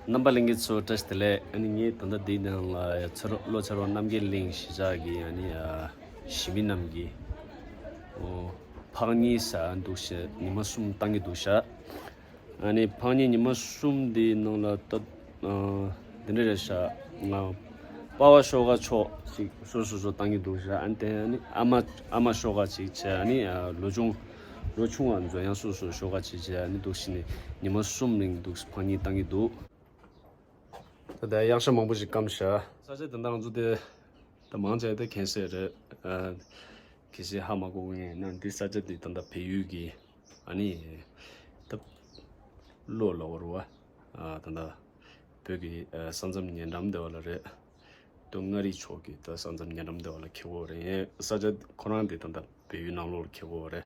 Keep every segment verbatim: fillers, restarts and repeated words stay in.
རྣམ་པ་ལྷན་རྒྱས་ཚོ་བཀྲ་ཤིས་བདེ་ལེགས། ཨ་ནི་ངས་ད་ལྟ་འདིའི་ནང་ལ་ཚེ་རོགས་བློ་ཚེ་རོགས་རྣམ་རྒྱལ་གླིང་གཞིས་ཆགས་ཀྱི་ཨ་ནི་ཨ་གཞིས་མི་རྣམས་ཀྱིས་ཨོ་ཕག་གཉིས་ཟ་འདུག་ཤག་ཉི་མ་གསུམ་བཏང་གི་འདུག་ཤག་ཨ་ནི་ཕག་གཉིས་ཉི་མ་གསུམ་དེའི་ནང་ལ་ད་ཨ་འདི་འདྲ་རེད་ཤག་ང་པ་ཕ་ཤོག་ཁ་མཆོག་ཅིག་སོ་སོ་སོ་བཏང་གི་འདུག་ཤག་ཨ་ནི་དེ་ཨ་ནི་ཨ་མ་ཨ་མ་ཤོག་ཁ་ཅིག་བྱས། ཨ་ནི་ཨ་ལོ་ཆུང་ལོ་ཆུང་བ་ཚོ་ཡང་སོ་སོ་ཤོག་ཁ་ཅིག་བྱས། ཨ་ནི་འདུག་ཤག་ནི་ཉི་མ་གསུམ་རིང་འདུག་ཕག་གཉིས་བཏང་གི་འདུག་ད་ལྟ་གཡག་ཤ་མང་པོ་ཞིག་སྐམ་ཤག་ས་ཆ་དེ་འདྲ་ང་ཚོ་དེ་ད་མང་ཆེ་དེ་མཁྱེན་གསལ་རེད། ཨ་གལ་སྲིད་ཧ་མ་གོ་མཁན་ཡིན་ན་འདི་ས་ཆ་འདི་ད་ལྟ་བལ་ཡུལ་གྱི་ཨ་ནི་ད་གློ་ལ་བོར་བ་ཨ་ད་ལྟ་བོད་ཀྱི་ཨ་ས་མཚམས་ཉེ་འགྲམ་དེ་བ་ལ་རེད། སྟོད་མངའ་རིས་ཕྱོགས་ཀྱི་ད་ས་མཚམས་ཉེ་འགྲམ་དེ་བ་ལ་འཁེལ་གྱི་ཡོད་རེད། ས་ཆ་ཁོ་རང་འདི་ད་ལྟ་བལ་ཡུལ་ནང་ལོགས་ལ་འཁེལ་གྱི་ཡོད་རེད།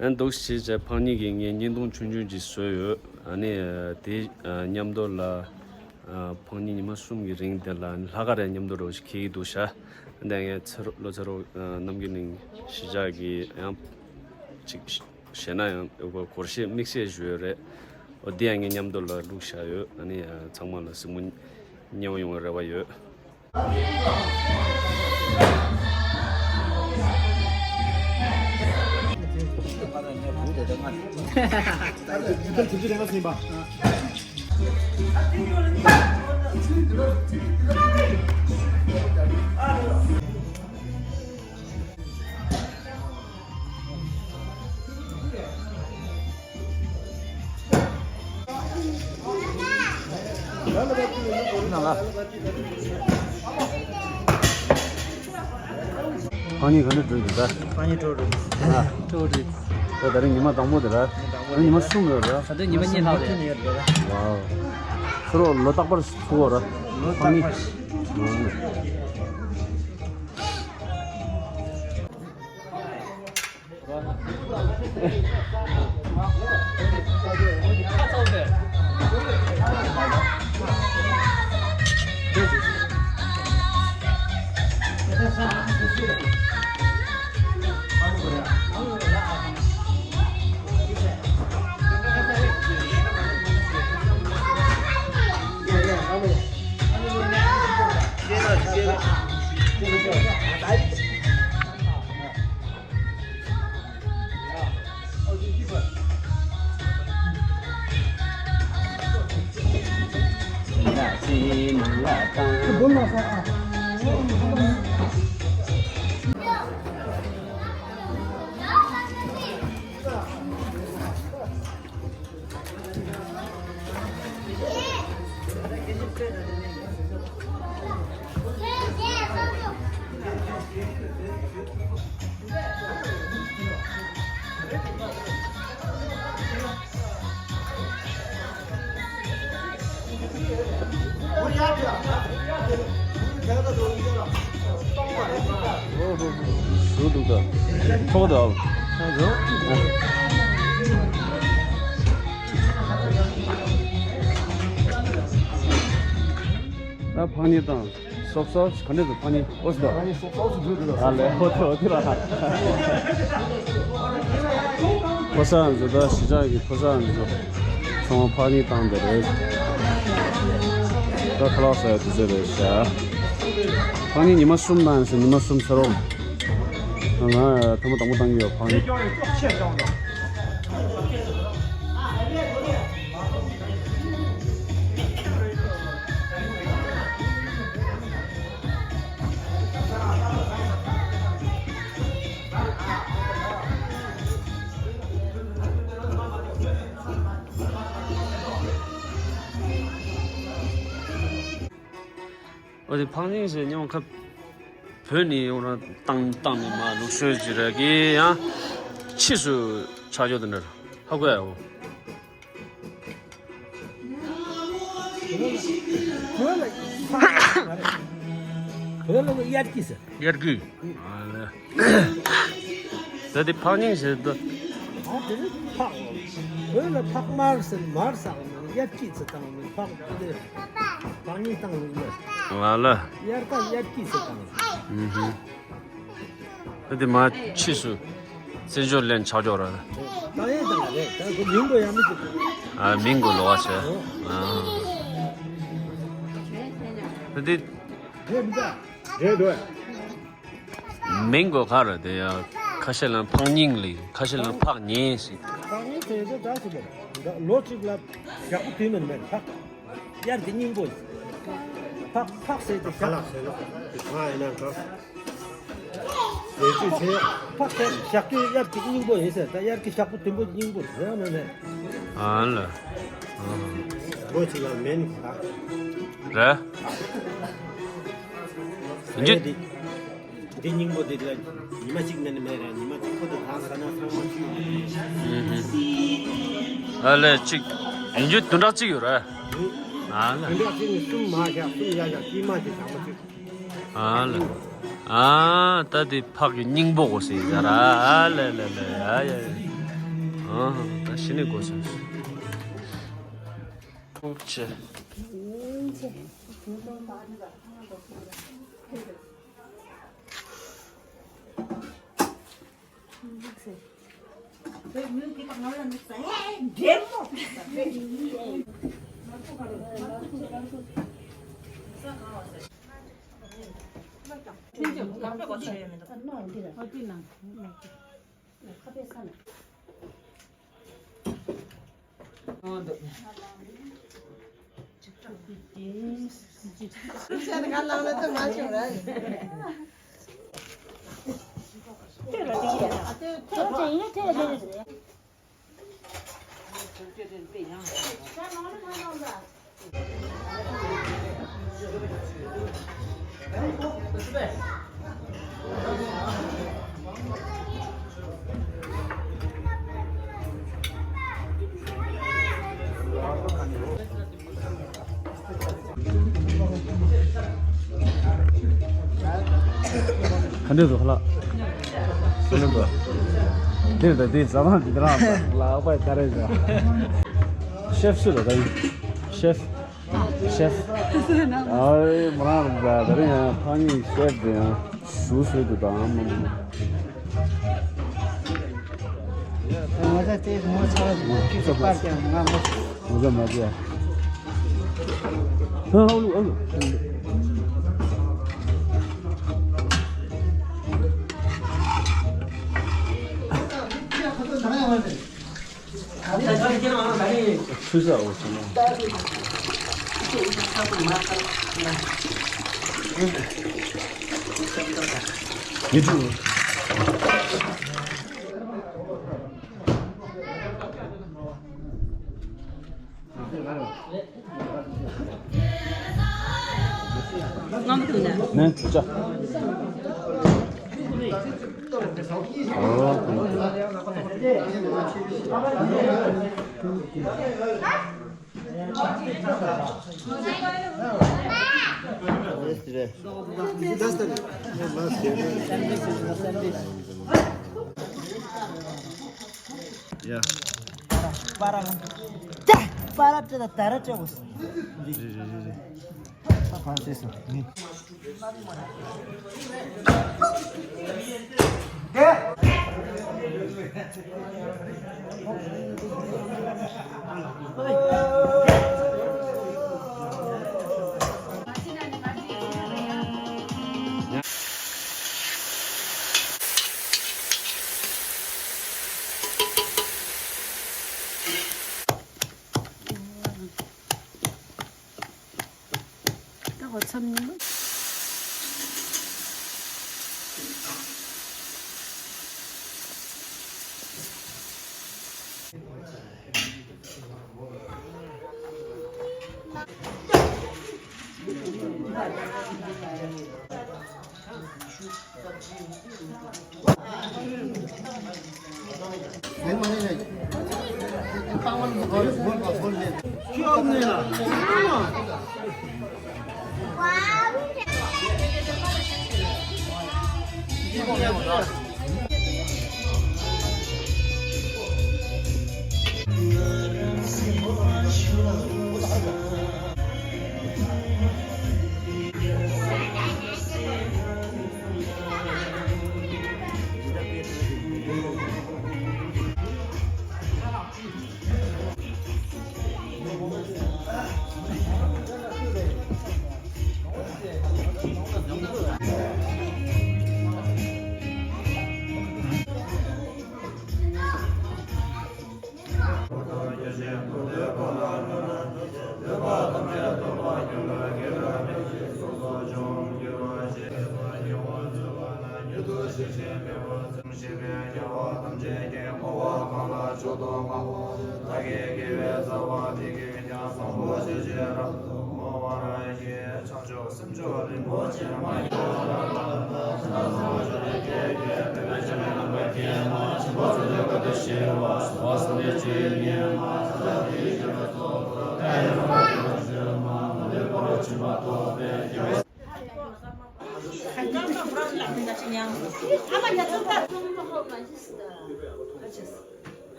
ཨ་འདུག་སེ་བྱས་ཕག་གཉིས་ཀྱིས་ངའི་བརྙན་ཐུང་ཆུང་ཆུང་ཅིག་བཟོས་ཡོད། ཨ་ནི་དེ་མཉམ་དུ་ལ་ཕག་གཉིས་ཉི་མ་གསུམ་གྱི་རིང་དེ་ལ་ལྷག་དཀར་རེ་མཉམ་དུ་རོགས་ཤིག་འཁེལ་གྱི་འདུག་ཤག་འདི་ངས་ཚེ་རོགས་བློ་ཚེ་རོགས་རྣམ་རྒྱལ་གླིང་གཞིས་ཆགས་ཀྱི་ཡང་ཅིག་ཞེད་སྣང་ཡང་སྒོར་གཞས་དམིགས་བསལ་ཞུས་ཡོད་རེད། འོ་འདི་ཡང་ངས་མཉམ་དུ་ལ་བླུགས་བཞག་ཡོད། ཨ་ནི་ཚང་མ་ལ་གཟིགས་མོ་མྱོང་ཡོང་བའི་རེ་བ་ཡོད། ཕག་གཉིས་ག་འདྲ་འགྲོ་གི་འདུག་ད། ཕག་གཉིས་སྤྲོ་འགྲོ་གི་འདུག་ཨ། སྤྲོ་འགྲོ་གི་འདུག་ད་ད་རིང་ཉི་མ་དང་པོ་དེ་ར། ད་རིང་ཉི་མ་གསུམ་ཡོད་ར། ད་དུང་ཉི་མ་གཉིས་ལྷག་རེད། ཝའོ། ཁྱོད་རང་ལོ་རྟག་པར་ཚུགས་པ་ར། ལོ་རྟག་པར། ཕག་གཉིས། ཨོ་ཧོ་ཧོ། ཞུ་འདུག་ད། ཁྲོ་ད། ད་ཕག་གཉིས་དང་སོབ་སོབ་ག་འདྲ་འདུག་ཕག་གཉིས་ཨོ་སི་ད། ཕག་གཉིས་སོབ་སོབ་སུ་འདུག་ད། ཨ་ལེ་ཧོ་ཐོ་ཐི་ར། ཕོ་གསར་ཚོ་ད་གཞིས་ཆགས་ཀྱི་ཕོ་གསར་ཚོ་ཚང་མ་ཕག་གཉིས་བཏང་བསྡད་རེད། ད་ཁ་ལག་ཟ་ཡ་དུས་ཚོད་རེད་ཤག་ཕག་གཉིས་ཉི་མ་གསུམ་བཏང་ཡིན་ཟེར། ཉི་མ་གསུམ་ཚེ་རོགས། ང་ཐེངས་མ་དང་པོ་བཏང་གི་ཡོད་ཕག་གཉིས། འོ་དེ་ཕག་གཉིས་ཟེར་མྱོང་ཁ། བོད་ནས་ཡོང་ར་བཏང་བཏང་ནས་མ་ལུགས་སྲོལ་ཅིག་ར་གི་ཡང་ཕྱིས་སུ་ཆགས་ཆོག་དེ་འདྲ་ཧ་གོ་ཡ་འོ། བོད་ལ་ཕག་མ་རེད། བོད་ལ་གཡར་སྐྱིད་ཟེར། དབྱར་དགུན། ཨ་ལེ། ད་དེ་ཕག་གཉིས་ཟེར་དུ། ཨ་དེ་ནི་ཕག་ལོ། བོད་ལ་ཕག་དམར་ཟེར་དམར་ཟེར་དབྱར་སྐྱིད་ཟེར་དང་ནི་ཕག་དེ་ཕག་གཉིས་བཏང་ལུགས་ལ། ཨ་ལེ། དབྱར་ཁ་དབྱར་སྐྱིད་ཟེར་དང་། ཨུ་ཧུ། ད་དེ་མ་ཕྱིས་སུ་བཙན་བྱོལ་ལན་ཆགས་ཆོག་ར། ད་ཡིན་ད་རེད། ད་ཁོ་མིང་པོ་ཡང་མི་ཤེས། ཨ། མིང་གོ་ལོག་བྱས། ཨ། ད་དེ། རེད་མི་འདུག་རེད་འདུག་མིང་གོ་ག་རེ་དེ་ཡ། ཁ་ཤས་ལ་ཕག་རྙིང་ལི། ཁ་ཤས་ལ་ཕག་ཉེ་ཟེར། ཕག་ཉེ་ཟེར་དེ་འདྲ་ཞིག་རེད། ལོ་གཅིག་ལ་ཞག་པོ་དུས་མིན་མེད་ཕག་དབྱར་གྱི་སྙིང་པོ། ཕག་ཕག་ཟེར་དེ་ཕག་ལགས་ཟེར་ན་དེ་གང་ཡིན་ན་གང་། ལས་ཚོད་ཆེ། ཕག་ཟེར་ཞག་དུས་དབྱར་གྱི་སྙིང་པོ་ཡིན་ཟེར། ད་དབྱར་གྱི་ཞག་པོ་དུས་པོ་སྙིང་པོ་ཟེར་ཡང་མེད་མེད། ཨ་ལ། ལོ་གཅིག་ལ་མེད་ནི་ད། རེད། ཡིན་རྒྱུ། འདི་སྙིང་པོ་འདི་ལ་ཉི་མ་གཅིག་མེད་ནི་མེད་རེད། ཉི་མ་གཅིག་པོ་དེ་ད་ས་ན་ཚང་མ་ཆུ་ཡོད་རེད། ཨ་ལས་གཅིག་ཡིན་རྒྱུ་བདུན་ཕྲག་གཅིག་ཡོད་རེད། ཨ་ལ། བདུན་ཕྲག་གཅིག་ནི་གསུམ་མ་བཞག་གསུམ་ཡ་བཞག་དཀྱིལ་མ་དེ་ཚང་མ་ཆུ། ཨ་ལ། ཨ་ད་དེ་ཕག་གི་སྙིང་པོ་གོ་ཟེར་ཡ་ར། ཨ་ལ་ལ་ལ། ཨ་ཡ་ཡ། ཨ་ད་ཤི་ནི་གོ་ཟེར། ཐུགས་ཆེ། ག་འདྲས་འདུག་ལགས། སུ་ནི་འདུག་འདིར་ད་འདི་ཟ་མ་འདི་རང་ལག་པ་ག་རེ་བྱ། ཤེབ་སུ་ལ་ད་ཡིན། ཤེབ། ཤེབ། ཨའི་མོ་རང་རེད་ད། ད་རེས་ཡང་ཕ་ངའི་ཤེབ་དེ་ཡང་ཞུ་སྲོལ་དུ་དང་མ་མ། ང་ཚ་དེ་ངོ་ཚ་བ་ཞིག་ཁྱི་ཚོ་པར་ཀྱང་ང་མ། ང་ཚ་མ་ཚ། ཧ་ཧ་ལུ་ཨ་ལུ། ཆུ་ས་འོ་ཆུ་ན། མི་འགྲོ། ནས་ཆུ་ཆ། ཡ། པ་ར་ལ། ད་པ་ར་ཅི་ད་ད་ར་ཅི་གོ། རེ་རེ་རེ་རེ། ད་གང་བྱས་སོང་། ད་གོ་མཚམས་ཉིན་མོ།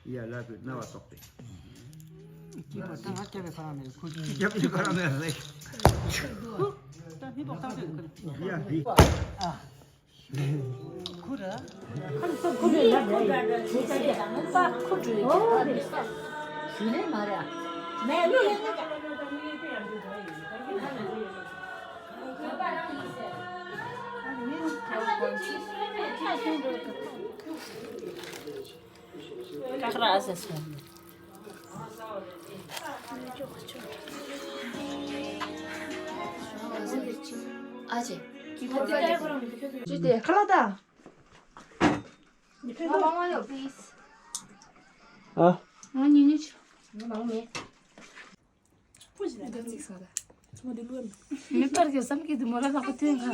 ཡ་ལ་བུ་རྣ་བ་ཏོག་ཏེ། སྐྱེས་པ་ད་ང་སྐྱེ་བའི་ཁ་ར་མེད་ཁུ། སྐྱེ་བའི་ཁ་ར་མེད་རེད། ད་མི་པོ་ཏང་ཏེ་ཁུ། ཡ་བི། ཁུ་ར། ཁུ་ར་ལ་རེད། ཁུ་ར་ལ་རེད། ཁུ་ར་ལ་རེད། ཞུ་ལེ་མ་ར། མེ་ལུ་ཡང་ན། ཨ་ཅེ། ཅི་སྟེ། ཁ་ལག་ད། ཨ། ང་ཉི་ཉི་ཆུ། ང་མང་མེད། མི་པར་གྱི་བསམ་གྱི་དུ་མོ་ལ་ལག་པ་ཐོན་ག་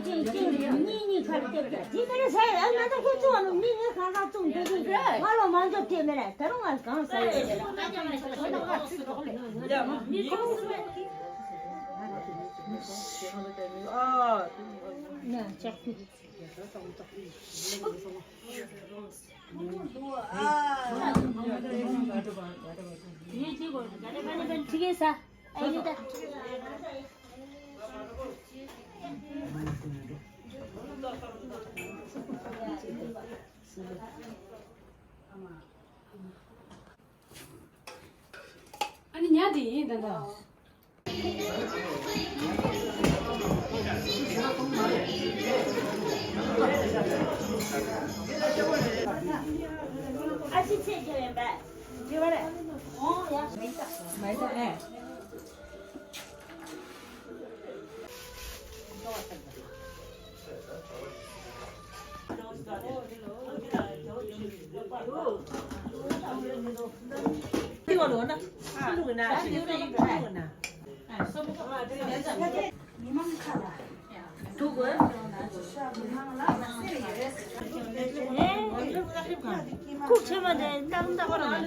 གཉིས་གཉིས་ཁར་སྟེར་གྱི། དེ་མིན་ཟེར། ཨ་ང་ད་ཁོ་བཙོང་ནོ་མི་ངའི་གང་ག་བཙོང་དེ་དེ་ང་ལོ་མ་འཇོག་དེ་མེད་ལ། ད་རུང་ང་གང་ཟེར་ཡོད། ཨ། ཨ་ནི་ཉལ་དེ་ཡིན་ད་ད། ཨ་ཕྱི་ཚེས་རྒྱལ་ཡིན་པས། རྒྱལ་བ་རེད། ཨོ་ཡ། མ་ཡིན་ད་ཨེ། ཁུག་ཆེ་མ་དེ་ཏག་ཏག་ར།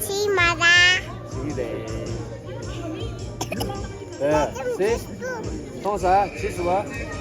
ཕྱི་མ་ར། ཕྱི་རེད། ཨེ། སེ། མཐོང་ས་ཕྱི་སུ་བ།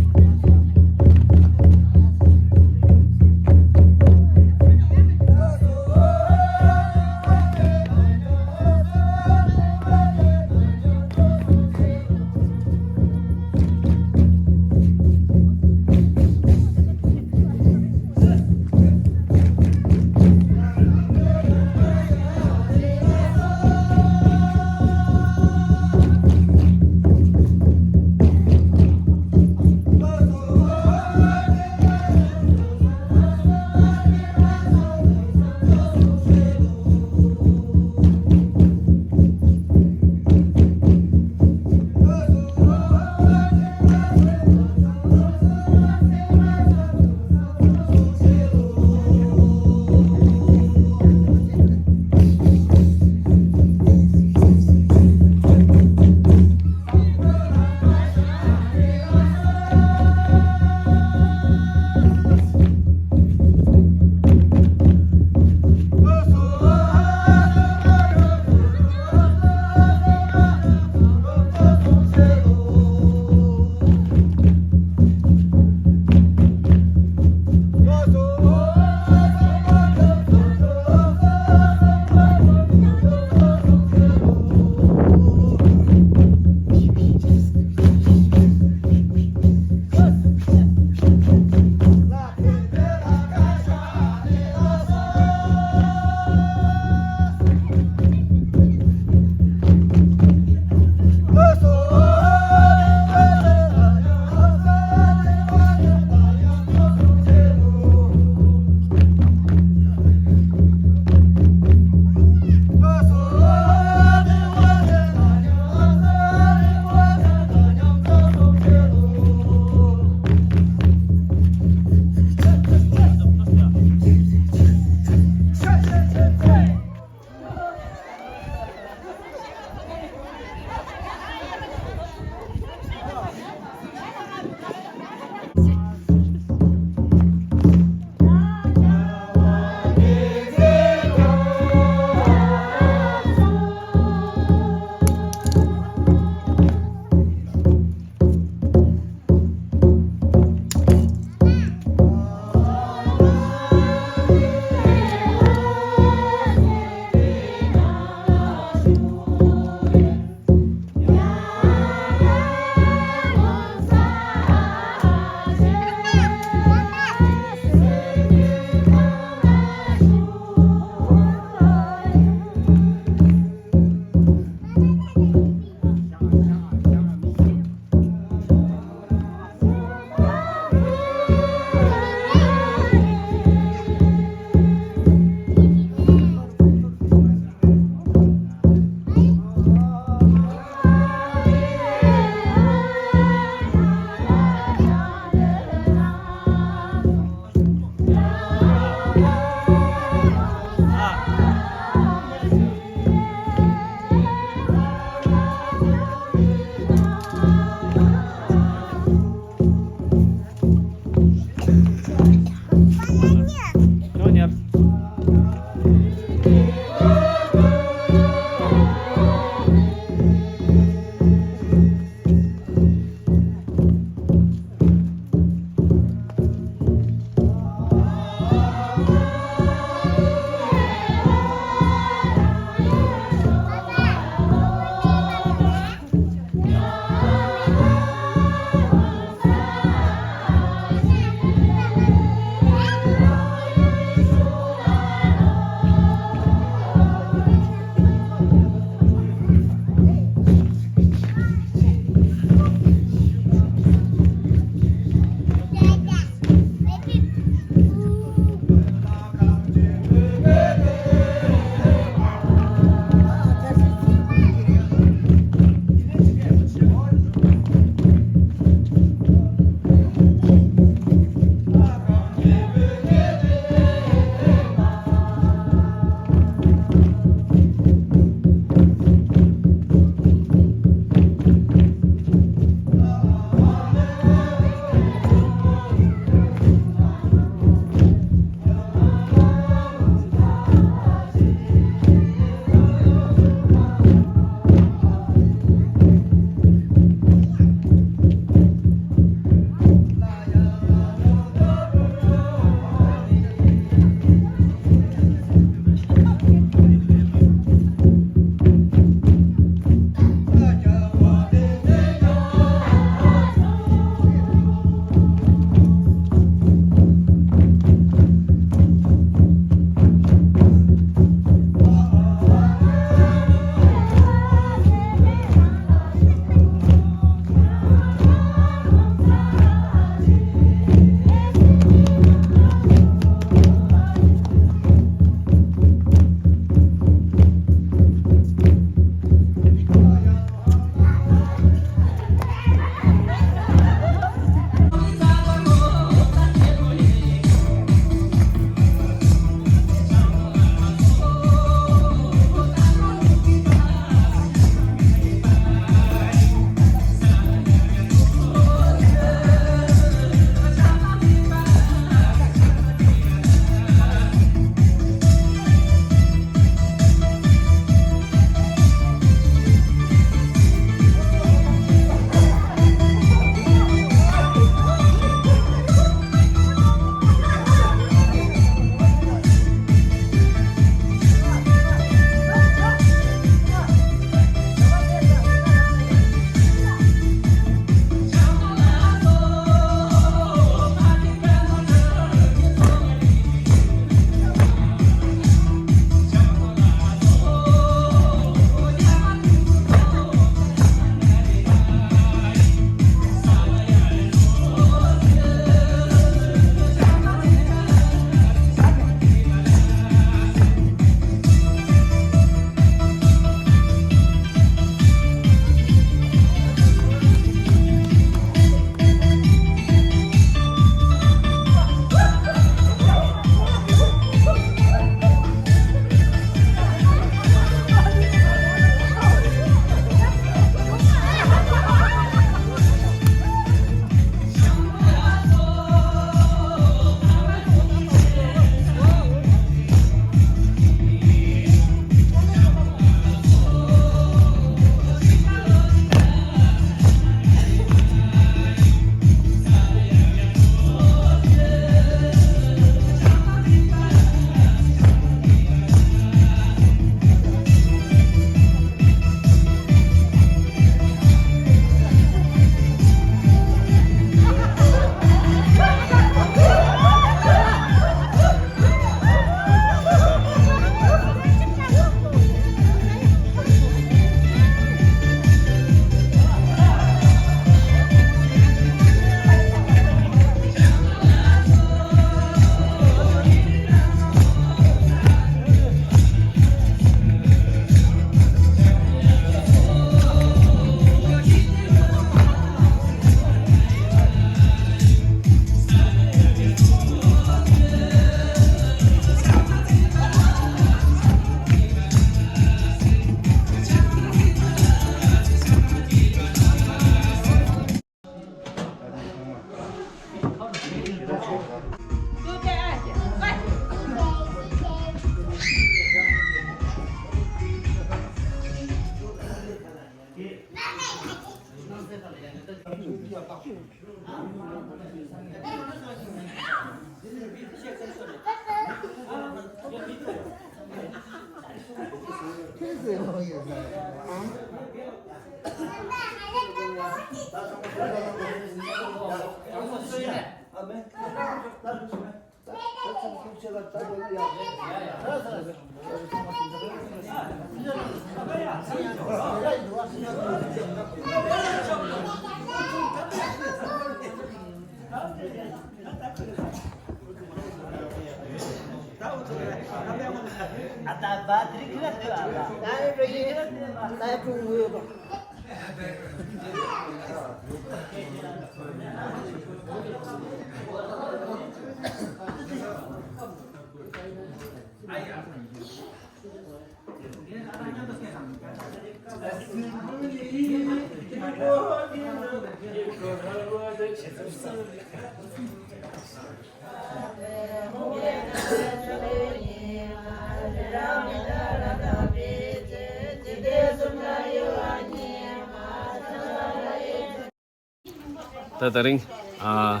ད་དེ་རིང་ཨ་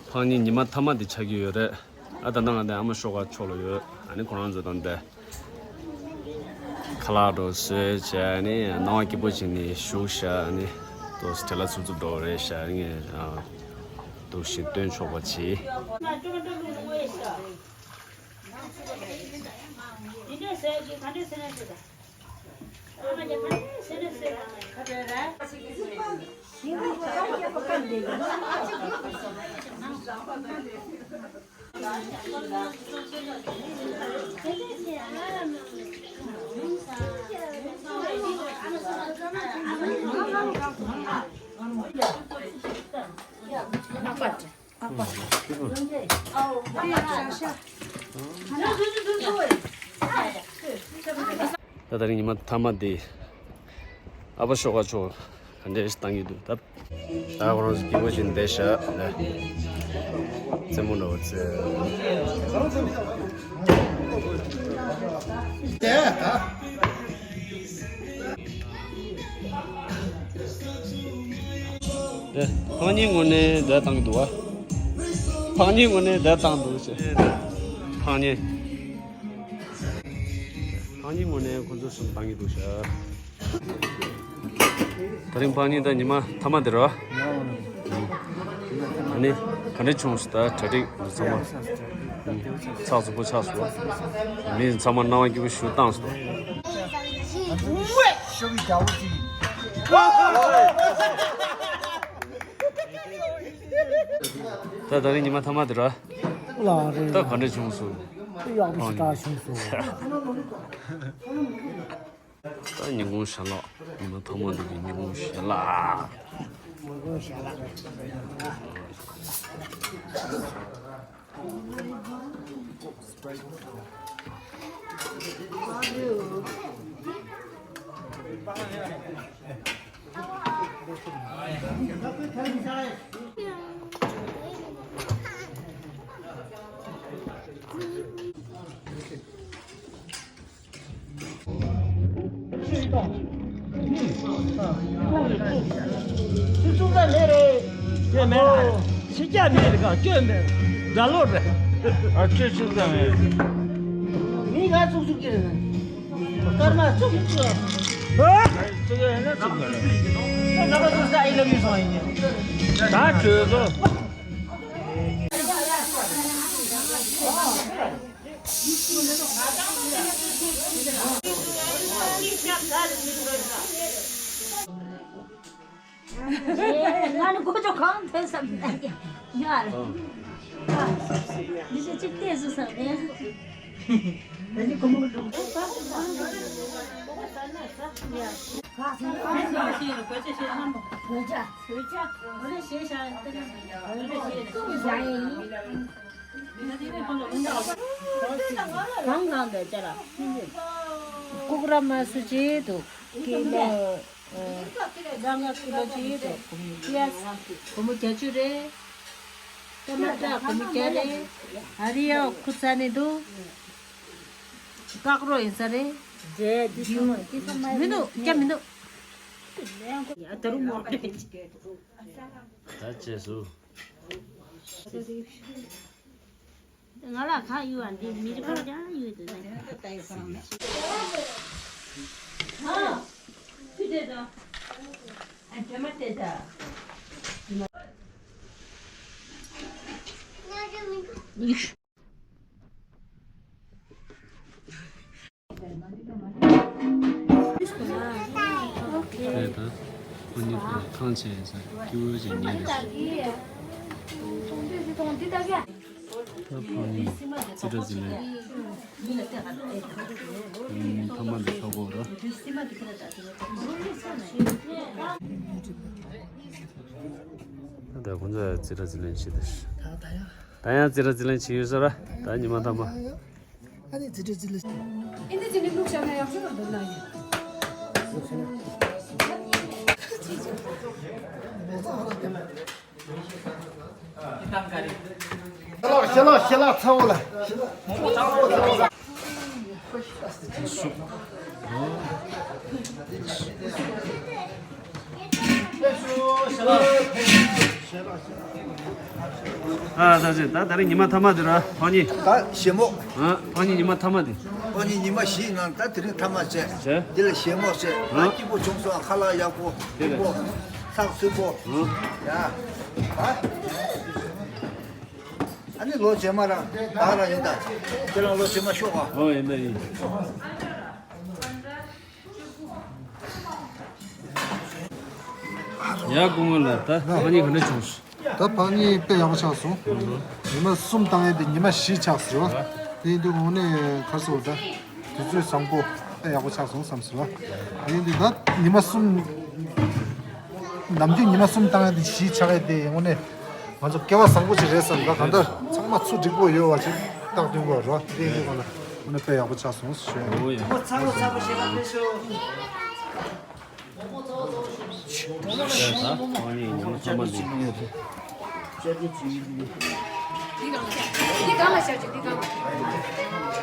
ཕག་ཉིན་ཉི་མ་མཐའ་མ་དེ་ཆགས་ཀྱི་ཡོད་རེད། ཨ་ད་ནང་ང་དེ་ཨ་མ་ཤོ་ག་ཕྱོགས་ལ་ཡོད། ཨ་ནི་ཁོ་རང་ཚོ་དང་དེ་ཁ་ལག་འགྲོ་བཟོས་བྱས་ནི་སྣང་བ་སྐྱིད་པོ་བྱས་ནི་བཞུགས་བྱས་ནི་དུ་བྲེལ་བ་འཚུབ་འཚུབ་འགྲོ་རེད་བྱས་ནི་ཨ་འདུག་ཞིག་སྟོན་ཆོག་པ་བྱེད། ད་དེ་རིང་ཉི་མ་མཐའ་མ་དེ་ཨ་ཕ་ཤོ་ག་ཕྱོགས་ག་འདྲས་བཏང་གི་འདུག་ད་ད་ཁོ་རང་ཚོ་སྐྱིད་པོ་ཞིག་བསྡད་ཤག་ལ། རྩེད་མོ་འདྲ་བོ་རྩེ། དེ་ཕག་ཉིན་ངོ་ནས་བསྡད་བཏང་གི་འདུག་བ། ཕག་ཉིན་ངོ་ནས་བསྡད་བཏང་འདུག་ཟེར། ཕག་ཉིན། ཕག་ཉིན་ངོ་ནས་ཁོ་ཚོ་གསུམ་བཏང་གི་འདུག་ཤག་ད་རིང་ཕག་ཉིན་ད་ཉི་མ་མཐའ་མ་དེ་རེད་བ། ཨ་ནི་ག་འདྲ་བྱུང་སོང་ད་གྲ་སྒྲིག་ཚང་མ། ཚགས་ཚུད་པོ་ཆགས་སོང་། མི་ཚང་མ་སྣང་བ་སྐྱིད་པོ་ཞིག་བཏང་སོང་། ད་ད་རིང་ཉི་མ་མཐའ་མ་དེ་ར། ལགས་རེད། ད་ག་འདྲ་བྱུང་སོང་། ཡག་པོ་ཞེ་དྲག་བྱུང་སོང་། ད་ཉིན་གུང་ཞལ་ལག་ཉི་མ་མཐའ་མ་འདི་གི་ཉིན་གུང་ཞལ་ལག་ཉིན་གུང་ཞལ་ལག་སུ་སུ་ད་མེད་རེད། སྐྱོན་མེད་ལ། ཕྱི་རྒྱ་མེད་རེད་ག་སྐྱོན་མེད། དགྲ་ལོ་རེད། ཨ་ཁྱོད་ཆུ་ཚང་མེད། མི་ང་ཚུགས་ཚུགས་ཀྱི་རེད། སྐར་མ་ཚུགས་ཚུགས་ཀྱི་རེད། ཚུགས་ཡོད་ན་ཚུགས་དགོས་རེད། ང་ཚོ་ས་ཨི་ལབ་ཡོད་སོང་ཡིན། ད་བྲོས་སོ། ང་ནི་ཀོ་ཅོ་གང་ཐོན་བསམ་ན་ཡ། ཡ་རེད། འདི་ཚོ་གཅིག་བལྟས་སུ་བསམ་ནས། ད་ནི་ཀོ་མོ་གི་ལུགས་ད་ས་ས་ས་ཡ། གང་གང་དེ་ཅ་ལག་ཀུ་ཀུ་ར་མ་སུ་ཅི་འདུག་ཀི་ལོ། ཨ། ཟླ་ལྔ་ཀི་ལོ་གཅིག་རེད། པི་ཡ་སྒོར་མོ་བརྒྱད་ཅུ་རེད། ཨ་རི་ཡ་ཁུ་ཚ་ནི་འདུག་ཀག་རོ་ཡིན་ས་རེད། རྗེས་འདི་སོང་འདི་སོང་མ་མི་འདུག་སྐྱ་མི་འདུག་ད་རུང་མོ་རེད། ད་བྱས་སོ། ང་ལ་ཁ་གཡུག་པ་འདི་མི་རིགས་པ་ཀྱང་གཡུག་འདུག་དེ་ད་ཁོ་གཉིས་ཁོ་ཐང་ཆད་ཡིན་ས་སྐྱིད་པོ་ཅིག་ཉལ་རེད། ད་ཕ་ནི་ཙི་ཏྲ་ཙི་ལེན། ཐ་མ་འདི་ཆོག་གོ་ར། ད་ཁོང་ཚོ་ཙི་ཏྲ་ཙི་ལེན་བྱེད་དེ། ད་ཡང་ཙི་ཏྲ་ཙི་ལེན་བྱེད་ཡོད་ས་ར། ད་ཉི་མ་ཐ་མ། ཨ་ནི་ཙི་ཏྲ་ཙི་ལེན། ཨིན་དི་ཙི་ནི་ལུག་བྱ་ན་ཡག་ཤོས་འདུག་ན་ཡིན། ཤ་ལག་ཤ་ལག་ཤ་ལག་ཚ་བོ་ལ། ཨ་ད་ཅི་ད་ད་རིང་ཉི་མ་ཐ་མ་དེ་ར་ཕ་ནི། ད་ཞེ་མོ། ཨ་ཕ་ནི་ཉི་མ་ཐ་མ་དེ། ཕ་ནི་ཉི་མ་བཞི་ནང་ད་དེ་རིང་ཐ་མ་བྱས། བྱས། དེ་ལ་ཞེ་མོ་བྱས། ཨ་སྐྱིད་པོ་བྱུང་སོང་། ཁ་ལག་ཡག་པོ། དེ་ལ་སྐྱིད་པོ། ཚགས་ཚུད་པོ། ཨ་ཡ། ཨ། ཨ་ནི་ལོ་རྗེས་མ་རང་ད་རང་ཡིན་ད། ཁྱེད་རང་ལོ་རྗེས་མ་ཤོག་ཨ། ཨོ་ཡིན་ད་ཡིན། ཡ་སྐུ་ངོ་ལགས། ད་ཕ་ནི་ག་འདྲ་བྱུང་སོང་། ད་ཕ་ནི་དཔེ་ཡག་པོ་ཆགས་སོང་། ཉི་མ་གསུམ་བཏང་ཡས་དེ་ཉི་མ་བཞི་ཆགས་སོང་། དེ་ཡིན་དུས་དངོས་གནས་ག་རེ་ཟེར་དགོས་རེད། དུས་ཚོད་བཟང་པོ་དཔེ་ཡག་པོ་ཆགས་སོང་བསམ་སོང་། དེ་ཡིན་དུས་ད་ཉི་མ་གསུམ། ནམ་རྒྱུན་ཉི་མ་གསུམ་བཏང་ཡས་དེ་བཞི་ཆགས་ཡས་དེ་དངོས་གནས་ང་ཚོ་སྐལ་བ་བཟང་པོ་ཅིག་རེད་བསམ། ད་གང་ལྟར་ཚང་མ་ཚུར་འགྲིག་པོ་ཡོད་པ་ཅིག་རྟགས་སྟོན་དགོས་རེད་བ། དེ་ཡིན་དུས་གང་ལ་དངོས་གནས་དཔེ་ཡག་པོ་ཆགས་སོང་ཞུ། ཨོ་ཡ། ཚ་བོ་ཚ་བོ་ཞེ་དྲག་ཕེབས་ཤོག་ད་ད་ཨོ་ནི་ཉི་མ་ཚང་མ་འདི། འདི་གང་ལ་བཞག་རྒྱུ། འདི་གང་ལ།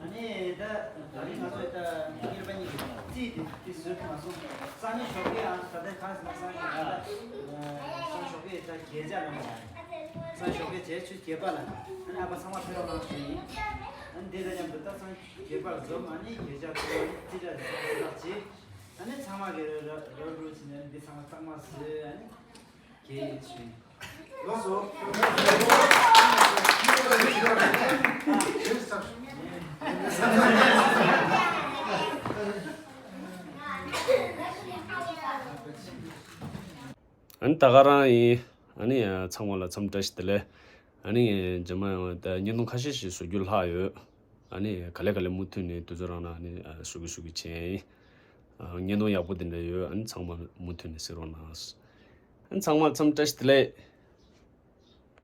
ཨ་ནི་ད་ད་རིང་ང་ཚོས་ད་གཉེར་པ་གཉིས་ཀྱི་རྩིས་དེ་དེ་བཟོས་མ་སོང་། སང་ཉིན་ཞོགས་ཀས་ཨ་ད་ལྟ་གང་ཟེར་ན་སང་ཉིན་ཨ་ད་སང་ཞོགས་ཀས་ད་གྱེས་ཆ་ལ་སང་ཞོགས་ཀས་བྱས་ཆུ་གྱེས་པ་ལ་ཨ་ནི་ཨ་ཕ་ཚང་མ་ཕེབས་རོགས་གནང་ཞུ་ཡིན། ཨ་ནི་དེ་དང་མཉམ་དུ་ད་སང་གྱེས་པར་འཛོམས། ཨ་ནི་གྱེས་ཆ་ཚོ་རྩིས་ཁྲ་ཟེར་ལགས་ཀྱིས་ཨ་ནི་ཚང་མ་གི་ར་ར་རུ་བྱས་ནས་འདི་ཚང་མ་གཙང་མ་བཟོས། ཨ་ནི། ལགས་སོ། ཨ་ནི་ད་ག་རང་ཡིན། ཨ་ནི་ཚང་མ་ལ་འཚམས་བཀྲ་ཤིས་བདེ་ལེགས། ཨ་ནི་རྗེས་མ་ཡང་ད་བརྙན་ཐུང་ཁ་ཤས་ཤིག་བཟོ་རྒྱུ་ལྷག་ཡོད། ཨ་ནི་ག་ལེ་ག་ལེ་མུ་མཐུད་ནས་དུས་ཚོད་རག་ན་ཨ་ནི་བཟོ་གི་བཟོ་གི་བྱས་ཡིན། བརྙན་ཐུང་ཡག་པོ་དེ་འདྲ་ཡོད། ཨ་ནི་ཚང་མ་མུ་མཐུད་ནས་གཟིགས་རོགས་གནང་། ཨ་ནི་ཚང་མ་འཚམས་བཀྲ་ཤིས་བདེ་ལེགས།